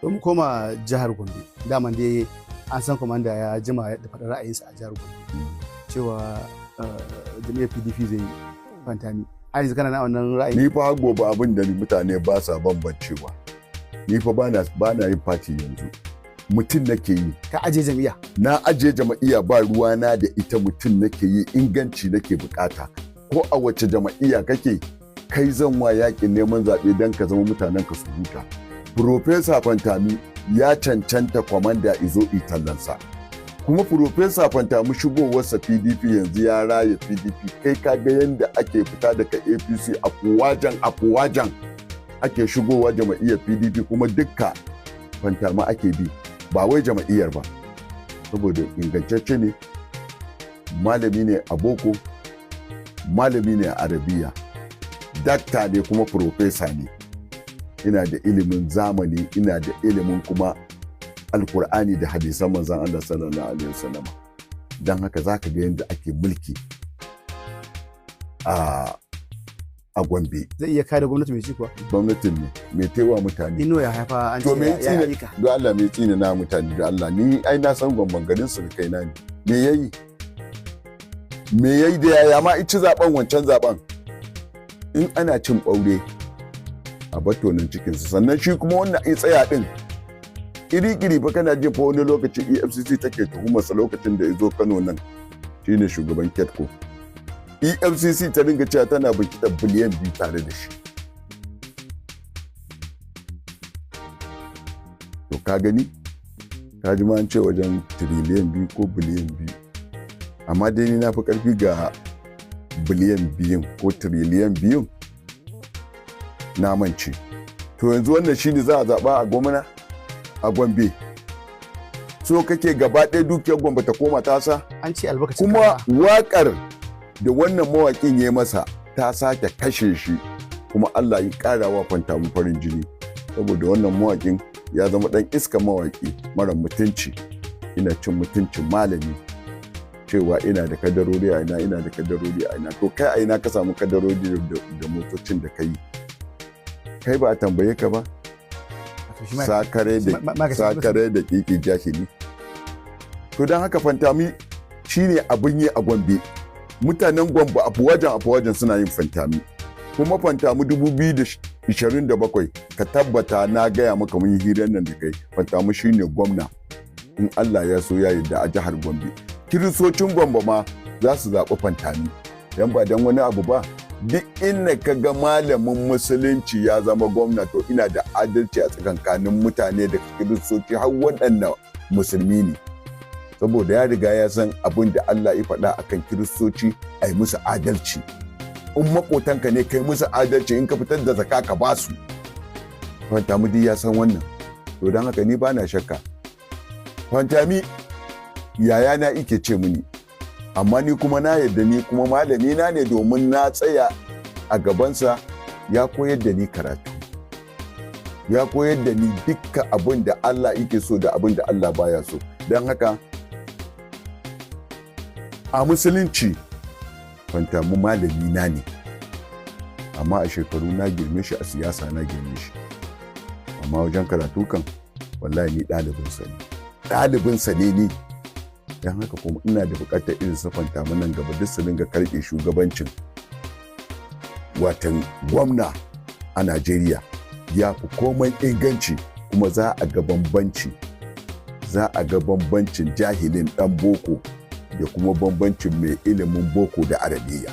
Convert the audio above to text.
To, mu koma jihar Gombe. Daman dai an san kwamanda ya jima da faɗin ra'ayinsa a jihar Gombe cewa jam'iyyar PDP zai yi. Fantami, har yanzu kana na wannan ra'ayi? Ni fa gobe abin da mutane ba sa bambancewa, ni fa bana yin party yanzu, mutum nake yi. Ka aje jam'iyya? Na ajiye jama'iyya, ba ruwana da ita. Mutum nake yi, inganci nake bukata. Ko a wace jama'iyya kake, kai zan wa yakin neman zaɓe don ka zama mutanen ka su huta. Profesa Fantami ya cancanta kwamanda izo tallansa. Kuma Profesa Fantami, shigowarsa PDP yanzu ya raya PDP. Kai ka ga yadda ake fita daga APC afuwajan afuwajan ake shigowa jama'iyyar PDP, kuma dukka Fantami ake bi, ba wai jama'iyyar ba, saboda ingantacce ne, malami ne a boko, malami ne a arabiya, dakta ne, kuma profesa ne. Ina da ilimin zamani, ina da ilimin kuma Alkur'ani da hadisan Manzon Allah sallallahu alaihi wasallam. Don haka zaka ga yadda ake mulki a Gombe. Zai iya kare gwamnati mai ci kuwa? Gwamnatin ne mai taiwa mutane. Inuwa ya haifa an To ce me ya tsine aika. Don Allah, me tsine na mutane? Don Allah, ni ai na san Gomban, garin su kai na ne. Me yayi? Me yayi da yaya ma ici zaben wancan zaben? In ana cin ɓaure a batonin cikinsa. Sannan shi kuma wannan ai tsaya din iri-iri fa, kana jin fa wani lokaci EFCC take tuhumarsa. Lokacin da ya zo Kano nan, shine shugaban Ketco, EFCC ta ringa cewa tana binkita biliyan 2 tare da shi. To ka gani, ka ji ma an ce wajen tiriliyan 2 ko biliyan 2, amma dai ni na fi karfi ga biliyan 2n ko tiriliyan 2n, na mance. To yanzu wannan shine za a zaɓa a gwamna a Gombe? So kake gaba ɗaya dukiyar Gombe ta koma tasa? An ce albarkacin Kuma kara. waƙar da wannan mawaƙin ya masa ta sake kashe shi, kuma Allah ya ƙara wa Fantami farin jini, saboda wannan mawaƙin ya zama ɗan iska, mawaƙi mara mutunci, ina cin mutuncin malami, cewa ina da kadarori a ina, ina da kadarori a ina. To kai, a ina ka samu kadarori da motocin da ka yi? Kai ba a tambaye ka ba. Wato shi ma- Sakare da sakare da kiki jahili. To don haka Fantami shine abin yi a Gombe. Mutanen Gombe afuwajan afuwajan suna yin Fantami. Kuma Fantami 2027, ka tabbata na gaya maka, mun yi hirar nan da kai, Fantami shine gwamna in Allah ya so ya yarda a jihar Gombe. Kiristocin Gombe ma za su zaɓi Fantami, dan ba dan wani abu ba, duk inda ka ga malamin Musulunci ya zama gwamna, to ina da adalci a tsakankanin mutane da Kiristoci har waɗanda Musulmi ne, saboda ya riga ya san abin da Allah ya faɗa akan Kiristoci, a yi musu adalci. In maƙotanka ne, kai musu adalci, in ka fitar da zaka ka ba su. Fantami duk ya san wannan. To don haka ni ba na shakka. Fantami yayana ike ce mini, amma ni kuma na yarda, ni kuma malami na ne, domin na tsaya a gabansa ya koyar da ni karatu, ya koyar da ni dukkan abin da Allah yake so da abin da Allah baya so. Don haka a Musulunci Fantami malami na ne, amma a shekaru na girme shi, a siyasa na girme shi, amma wajen karatu kan wallahi ni ɗalibinsa ne, ɗalibinsa ne ni. Don haka kuma ina da buƙatar irin su Fantami nan gaba duk su dinga karɓe shugabancin, watan gwamna a Najeriya, ya fi komai inganci. Kuma za a ga bambanci, za a ga bambancin jahilin ɗan boko da kuma bambancin mai ilimin boko da arabiya.